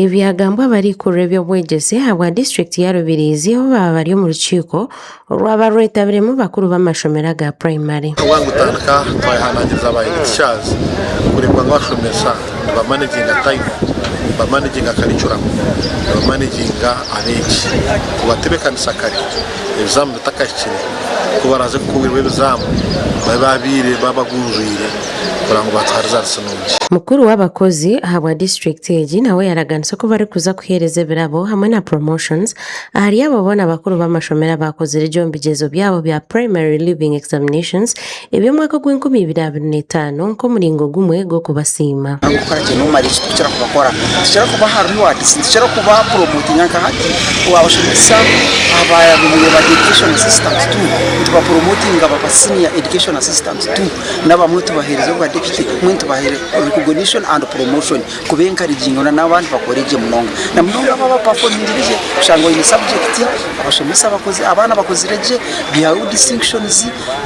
Ebi byagambwa abarikukurira eby'obwegyese ahabwa disiturikiti ya Rubirizi obu baaba bari omu rukiiko orwaba rwetabiremu bakuru b'amashomero aga purayimari. Obwangu kutandika twayehanangiriza ba head teachers kureeba ngu abashomesa nibamanaginga time, nibamanaginga curriculum, nibamanaginga abeegi, kubatebekanisa kare ebizaamu bitakahikire ku baraaze kukubirwa ebizaamu babe baabaire babagunjwire kureba ngu baatuha results nungi. Mukuru w'abakozi ahabwa disiturikiti egi nawe yaraganisa oku barikuza kuheereza ebirabo hamwe na promotions ahari abo boona abakuru b'amashomero abaakozire gye omu bigyezo byabo bya Primary Leaving Examinations eby'omwaka ogw'enkumi ibiri abiri n'etaano nk'omuringo gumwe gw'okubasiima. Okukora gye nomara eki turikukira kubakora nitukira kubaha rewards nitukira kuba promotinga nka hati abashomesa ababaire bari education assistant two nituba promotinga baba senior education assistant two n'abamwe tubaheereza obwa deputy mbwenu tubaha recognition and promotion kuba encouraginga n'abandi bakore gye munonga na munonga abo abapafomingire gye kushanga oine subject abashomesa abaana bakozire gye bihaho distinctions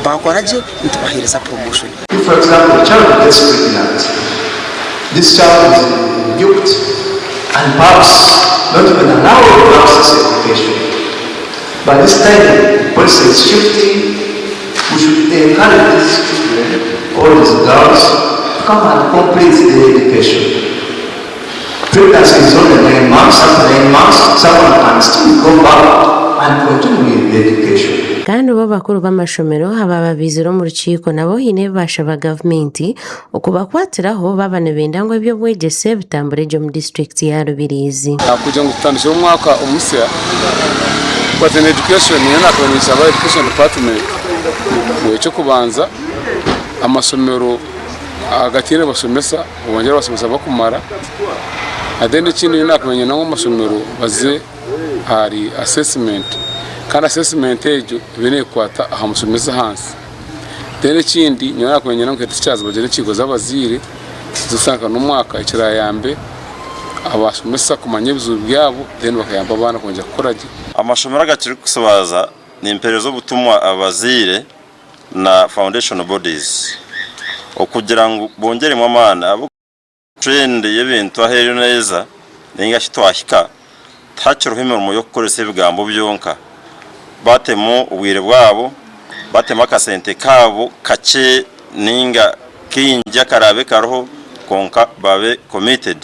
bakora gye nitubaheereza promotion. If for example a child gets pregnant, this child is rebuked and perhaps not even allowed to access education. But this time the policy is shifting, we should encourage these children or these girls to come and complete their education. Pregnancy is only 9 months, after 9 months, someone can still go back and continue with the education. Kandi bo bakuru b'amashomero abaaba baizire omu rukiiko nabo haine ebi baashaba gavumenti okubakwatiraho baaba nibenda ngu eby'obwegyese bitambure gye omu disiturikiti ya Rubirizi. Kugira ngu tutandikire omwaka omusya kukwatana education, nyowe nakuba ninshaba education department ngu ekyokubanza amasomero agataine bashomesa bongyere abashomesa bakumara, then ekindi nyowe nakuba niinyenda ngu amasomero baze ahari assessment kandi assessment egyo ebe nekwata aha mushomesa ahansi. Then ekindi nyowe nakuba niinyenda ngu teachers bagire enkiiko z'abazaire z'okushanga n'omwaka ekirayambe abashomesa kumanya ebizibu byabo then bakayamba abaana kwongyera kukora gye. Amashomero agakirikubaasa nimpereza obutumwa abazaire na foundation bodies okugira ngu bongyeremu amaani ahabw'okuba trend y'ebintu ahu eriyo neeza ninga shi twahika tihakiriho emirimo y'okukoresa ebigambo byonka batemu obwire bwabo batemu akasente kaabo kakye ninga kaingi akaraabe kariho kwonka babe committed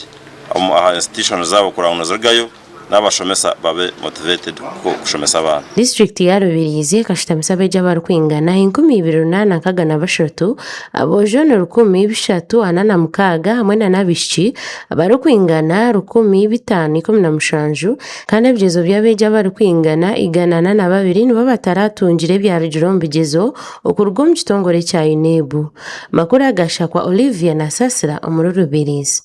aha institution zaabo kureba ngu nizirugayo n'abashomesa babe motivated kushomesa abaana. Disiturikiti ya Rubirizi ekashutamisa abeegi abarikwingana 2863, aboojo ni 346 hamwe na n'abaishiki abarikwingana 1517 kandi ebigyezo by'abeegi abarikwingana 142 nibo bataratungire ebyarugire omu bigyezo okuruga omu kitongore kya UNEB. Makuru agashakwa Olivia Nasasira omuri Rubirizi.